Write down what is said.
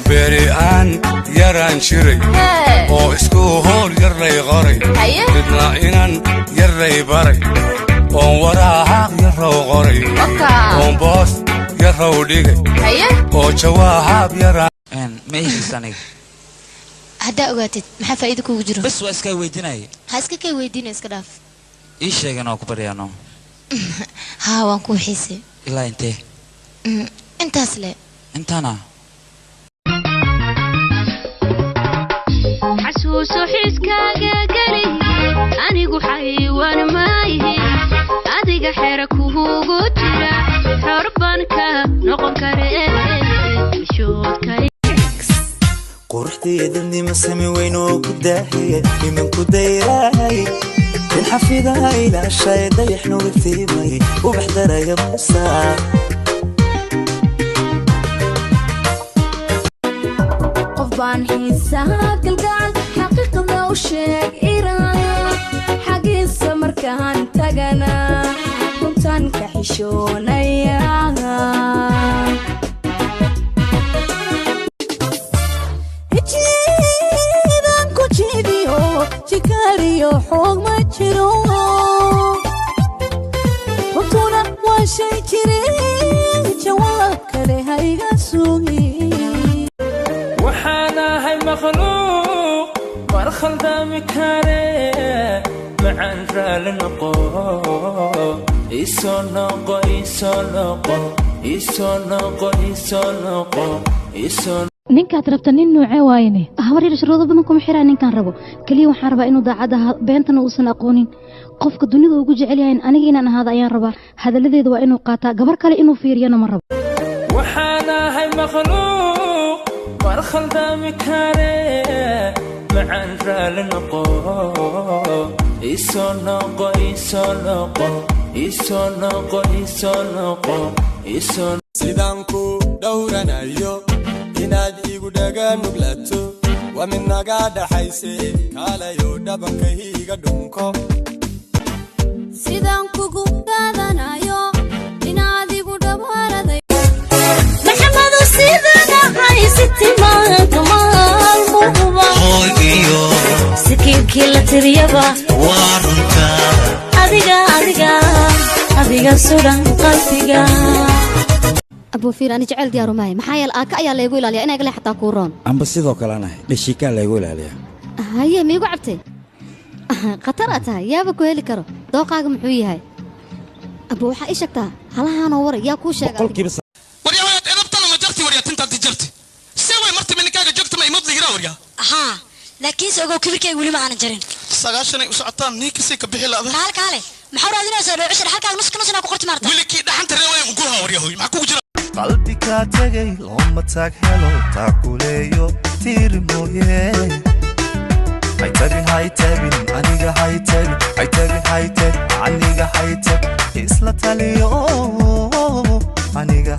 Beri aan yaraan jiray oo isku hool yar lay qoray, midna inan yar lay baray, oon waraaq yarrow qoray, oon boos yarrow dhigay, oo jawaab yaraan. Ma ihis aniga. Haddaa ogaatid, maxaa faa'iido kuugu jiro? Bas, waa iskaa weydiinaya. Ha iska kay weydiina, iska dhaaf. Ii sheegan oo ku baryaano. Haa, waan kuu xiisay. Ilaa intee? Intaas le. Intaana. Xasuuso xiskaaga geli, anigu xaywaan maayihi, adiga xera kuugu jira, xor baan ka noqon kare xishoodka. Quruxdeedadnima sami weyn oo ku daahiye, nimanku dayraay in xafidaha ilaashay, dayax nugatiimay, ubax daraya musaa. Qof baan xiisaha galgacal xaqiiqda u sheeg iraa, xagiisa markaan tagana runtaan ka xishoonaya. Jiidaan ku jiidiyo jikaariyo xoog ma jiro, runtuna waa shay jire, jawaab kale hayga sugi. Waxaan ahay makhluuq mar khaldami kare, macaan raali noqo, isoo noqo, isoo noqo, isoo noqo, isoo noqo, isoo. Ninkaad rabta nin noocee waayne? Habar yar, shuruudo badan kuma xiraa ninkaan rabo. Keliya waxaan rabaa inuu daacad ahaa, beentana uusan aqoonin. Qofka dunida ugu jecel yahay aniga inaan ahaado ayaan rabaa. Hadalladeeda waa inuu qaataa, gabar kale inuu fiiriyana ma rabo. Waxaan ahay makhluuq mar khaldami kare, macaan raali noqo, isoo noqo, isoo noqo, isoo noqo, isoo noqo, isoo. Sidaan ku dhowranayo inaad igu dhaga nuglato waa mid naga dhaxayse, kaalayo dhabankayga dhunko. Sidaan kugu daadanayo inaad igu dhawaaraday. Maxamadu, sidaan ahay sitimaanka maalmuhuba, sikiinkii la tiriyaba waa runta. Adiga, adiga, adiga sudan qalbiga. Abuufiir, ani jecel diyaaru maahay, maxaa yeele aaka ayaa laygu ilaaliya inaa gale xataa kuu roon. Amba sidoo kalena dhashiikaa laygu ilaaliyaa. Haye, miigu cabtay? Khatar aad tahay, yaaba ku heli karo. Dooqaaga muxuu yahay, abu? Waxaa ii sheegtaa halahaanoo waray, yaa kuu sheega? Boqolkiiba. Waryaa, waad edabtana ma jarti? Waryaa, tintaad jarti, see way marti mininkaaga joogta ma imod ligiraa, waryaa. Haa, laakiinse ogow, kibirkayga weli ma aanan jarin. 90-ay u socotaan, ninkasii ka bixi la'da. Kaale, kaale, maxaa raadinaysaa? Dhoocishar halkaaga nuska nus inaa ku qorti maarta. Weli kii dhaxanta reewaya uguha, waryaa, hoy, maxaa kugu jira? Qalbi kaa tegay looma taag helo, taakuleeyo tiiri mooye. Hay tabin, hay tabin aniga, hay tabin, hay tabin, hay tabin aniga, hay tabin, isla taliyo aniga.